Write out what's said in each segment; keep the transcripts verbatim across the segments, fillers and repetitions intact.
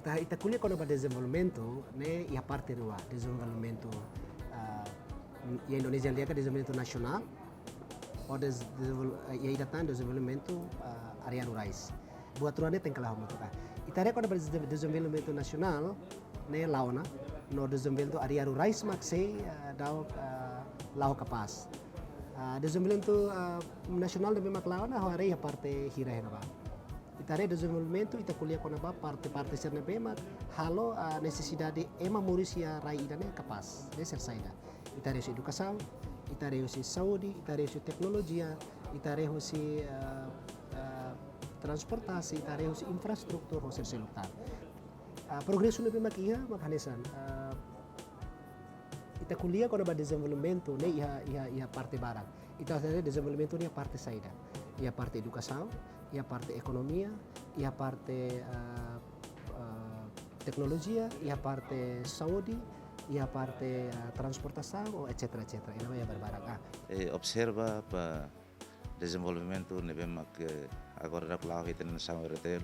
Ita, ita ko'alia kona-ba dezenvolvimentu ne'e iha parte rua, dezenvolvimentu, ah, iha Indonézia nia dehan dezenvolvimentu nasionál, ou des-, dezenvol-, eh, iha ida tan dezenvolvimentu, ah, área rurais. Buat rua ne'e tenke la'o hamutuk. Ita haree kona-ba des-, dezenvolvimentu nasionál ne'e la'o ona, no dezenvolvimentu área rurais mak sei, ah, daudaun, ah, la'o kapás. Ah, dezenvolvimentu, ah, nasionál ne'ebé mak la'o ona, ha'u haree iha parte hira iha ne'ebá. Ita haree dezenvolvimentu, ita ko'alia kona-ba parte-parte sira ne'ebé mak halo, ah, nesesidade ema moris iha rai ida-ne'e kapás, ne'e sira saida. Ita haree husi edukasaun, ita haree husi saúde, ita haree husi teknolojia, ita haree husi, ah, ah, transportasi, ita haree husi infraestrutura, husi sira seluk tan. Ah, progresu ne'ebé mak iha, mak hanesan, ah, ita ko'alia kona-ba dezenvolvimentu ne'e iha, iha, iha parte barak. Ita haree dezenvolvimentu ne'e iha parte saida. Iha parte edukasaun, iha parte ekonomia, iha parte, ah, ah, teknolojia, iha parte saúde, iha parte, ah, transportasaun, ou et cetera, et cetera. Iha ne'ebá iha barbarak. Ah. Eh, observa ba dezenvolvimentu ne'ebé mak, eh, agora daudaun la'o iha ita-nia nasaun R T L.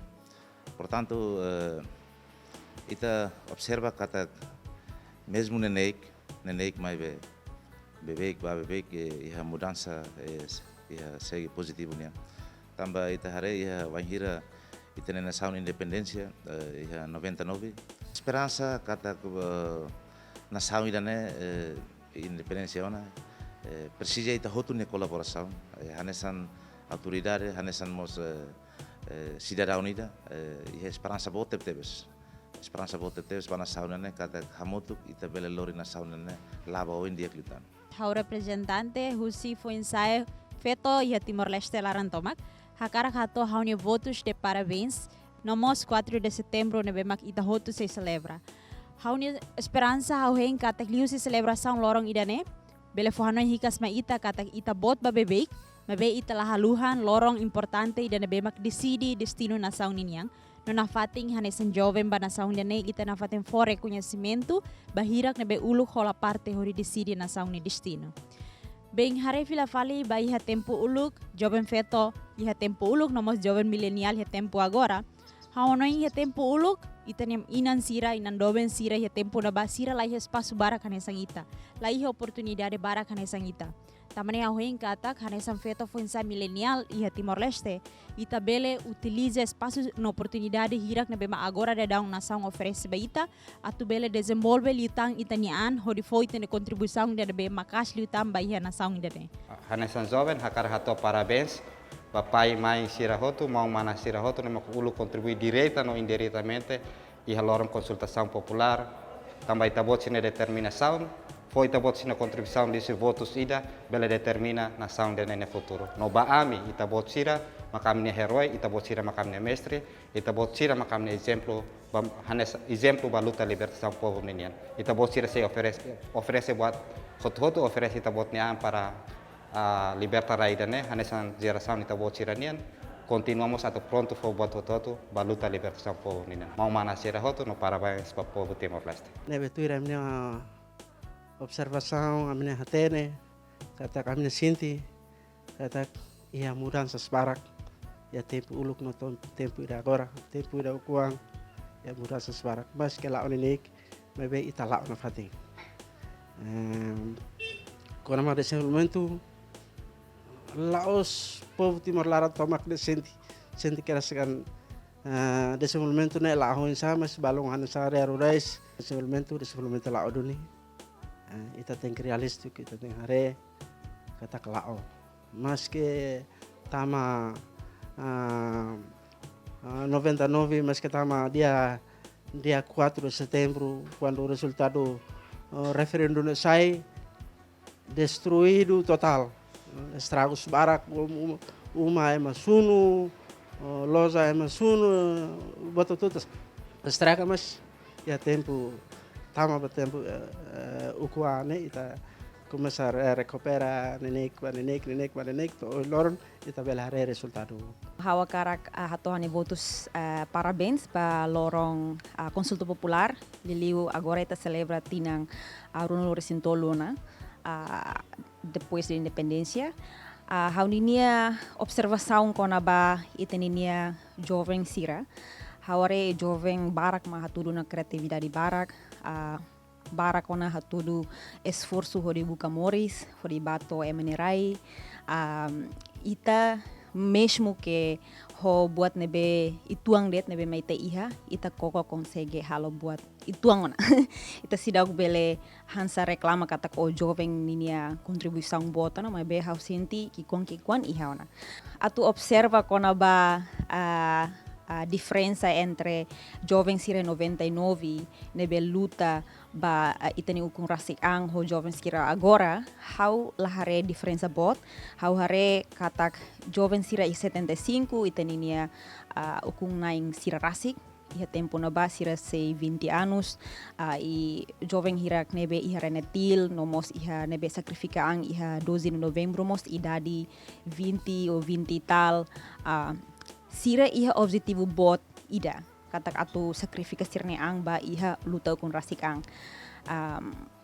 Portantu, eh, ita observa katak mezmu neineik, neineik maibé beibeik ba beibeik, eh, iha mudansa, eh, iha segi pozitivu nian. Tanba ita haree iha wainhira ita-nia nasaun independénsia, eh, iha noventa e nove. Esperansa katak, eh, nasaun ida-ne'e, eh, independénsia ona, eh, presiza ita hotu nia kolaborasaun, eh, hanesan autoridade, hanesan mós, eh, eh, sidadaun ida, eh, iha esperansa boot tebetebes. Esperansa boot tebetebes ba nasaun ne'e, katak hamutuk ita bele lori nasaun ne'e la'o ba oin di'ak liután. Ha'u reprezentante husi foin-sa'e feto iha Timor-Leste laran tomak, hakarak hato'o ha'u-nia votus de parabéns, no mós quatro de setembro ne'ebé mak ita hotu sei selebra. Ha'u-nia esperansa ha'u hein katak liuhusi selebrasaun loron ida-ne'e, bele fó hanoin hikas mai ita katak ita boot ba beibeik, maibé ita la haluhan loron importante ida ne'ebé mak deside destinu nasaun ninian. No nafatin hanesan joven ba nasaun ida-ne'e ita nafatin fó rekoñesimentu ba hirak ne'ebé uluk hola parte hodi deside nasaun nia destinu. Bem, haree fila fali ba iha tempu uluk, joven feto iha tempu uluk, no mós joven mileniál iha tempu agora. Ha'u hanoin iha tempu uluk, ita-nia inan sira, inan doben sira iha tempu ne'ebá sira la iha espasu barak hanesan ita. La iha oportunidade barak hanesan ita. Tanba ne'e ha'u hein katak, hanesan feto foin-sa'e mileniál iha Timor-Leste, ita bele utiliza espasu no oportunidade hirak ne'ebé mak agora daudaun nasaun oferese ba ita, atu bele dezenvolve liután ita-nia an, hodi fó ita-nia kontribuisaun ida ne'ebé maka'as liután ba iha nasaun ida-ne'e. Hanesan joven, hakarak hato'o parabéns ba pai, mãe sira hotu, maun, mana sira hotu, ne'ebé mak uluk kontribui direta no indiretamente iha loron konsultasaun populár, tanba ita-boot sira-nia determinasaun, fó ita-boot sira-nia kontribuisaun liuhusi votus ida, bele determina nasaun ida-ne'e nia futuru. No ba ami, ita-boot sira mak ami-nia erói, ita-boot sira mak ami-nia mestre, ita-boot sira mak ami-nia ezemplu, ba, hanesan ezemplu ba luta libertasaun povu ninian. Ita-boot sira sei oferese, oferese buat hotu-hotu, oferese ita-boot nia an para, ah, liberta rai ida-ne'e, hanesan jerasaun ita-boot sira-nian, kontinua mós atu prontu fó buat hotu-hotu ba luta libertasaun povu ninian. Maun, mana sira hotu, no parabéns ba povu Timor-Leste. Ne'ebé tuir ami-nia observasaun, ami-nia hatene, katak ami-nia sente, katak iha mudansas barak iha tempu uluk no tem-, tempu ida agora, tempu ida ukun-an, iha mudansas barak. Maske la'o neineik, maibé ita la'o nafatin. Em, kona-ba dezenvolvimentu, la'ós povu Timor laran tomak de'it sente, sente keras kan, eh, dezenvolvimentu ne'e la'o oinsá, mas balun hanesan área rurais, dezenvolvimentu, dezenvolvimentu la'o duni. Eh, ita tenke realístiku, ita tenke haree katak la'o. Maske tama, ah, ah, noventa e nove, maske tama dia, dia quatro de setembro, kuandu rezultadu, ah, referendu ne'e sai, destruídu totál. Estragus barak, um-, um-, uma ema sunu, ah, loja ema sunu, buat hotu-hotu estraga, mas iha tempu, tama ba tempu, eh, eh, ukun-an ne'e, ita komesa re-, rekupera neineik ba neineik, neineik ba neineik, to'o ohin loron ita bele haree rezultadu. Ha'u hakarak, ah, hato'o ha'u-nia votus, eh, parabéns ba loron, ah, konsulta populár, liuliu agora ita selebra tinan, ah, ruanulu-resin-tolu ona, ah, depois de independénsia. Ah, ha'u ninia observasaun kona-ba ita ninia joven sira. Ha'u haree joven barak mak hatudu ona kriatividade barak, ah, barak ona hatudu esforsu hodi buka moris, hodi bá to'o ema nia rai. Ah, ita mezmu ke ho buat ne'ebé uitoan de'it ne'ebé mak ita iha, ita koko konsege halo buat uitoan ona. Ita seidauk bele hanesan reklama katak o joven ninia kontribuisaun boot ona, maibé ha'u sente ki'ikoan-ki'ikoan iha ona. Atu observa kona-ba, ah, ah, diferensa entre joven sira noventa e nove ne'ebé luta ba, ah, ita-nia ukun rasik an ho joven sira agora, ha'u la haree diferensa boot, ha'u haree katak joven sira iha setenta e cinco, ita ninia, ah, ukun-na'in sira rasik, iha tempu ne'ebá sira sei vinte anos, ah, i joven hirak ne'ebé iha Renatil, no mós iha ne'ebé sakrifika an iha doze de Novembro mós idade vinte ou vinte e tal, ah, sira iha objetivu boot ida, katak atu sakrifika sira-nia an ba iha luta ukun rasik an. Ah,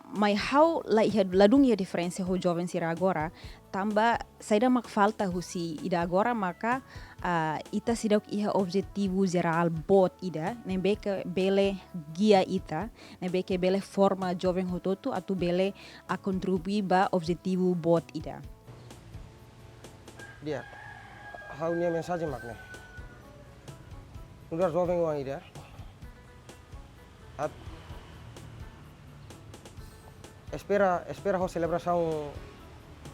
mai ha'u la iha, ladún iha diferensa ho joven sira agora, tanba saida mak falta husi ida agora maka, ah, ita seidauk iha objetivu jerál boot ida, ne'ebé ke bele gia ita, ne'ebé ke bele forma joven hotu-hotu atu bele, ah, kontribui ba objetivu boot ida. Di'ak, ha'u-nia mensajen mak ne'e. Nu'udar joven oan ida. Atu espera, espera ho selebrasaun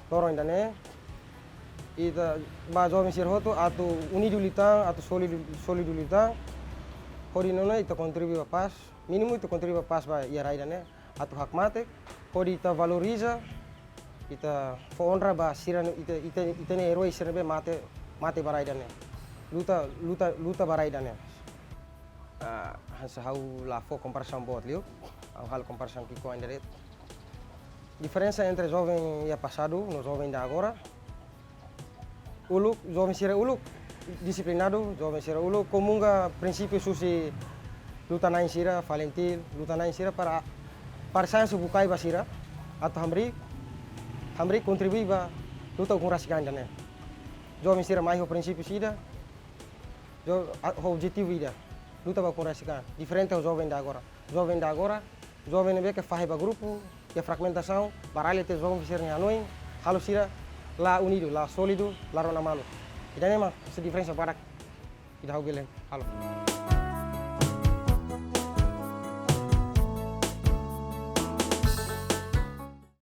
loron ida-ne'e. Ita ba joven sira hotu atu unidu liután, atu sólidu, sólidu liután. Hodi nune'e ita kontribui ba pás, mínimu ita kontribui ba pás ba iha rai ida-ne'e. Atu hakmatek, hodi ita valoriza, ita fó onra ba sira, ita, ita, ita-nia eroi sira ne'ebé mate, mate ba rai ida-ne'e. Luta, luta, luta ba rai ida-ne'e. Ah, hanesan ha'u la fó komparasaun boot liu, ha'u halo komparasaun ki'ikoan ida de'it. Diferensa entre joven iha pasadu no joven ida agora. Uluk, joven sira uluk disiplinadu, joven sira uluk komunga prinsípiu husi luta-na'in sira, FALINTIL, luta-na'in sira para, para sai hanesan bukae ba sira, atu hamriik, hamriik kontribui ba luta ukun rasik an ida-ne'e. Joven sira mai ho prinsípiu ida, jo-, a-, ho objetivu ida, luta ba ukun rasik an, diferente ho joven ida agora. Joven ida agora, joven ne'ebé ke fahe ba grupu, iha fragmentasaun, baralha tiha joven sira-nia hanoin, halo sira la unidu, la sólidu, la rona malu. Ida-ne'e mak diferensa barak ida ha'u bele halo.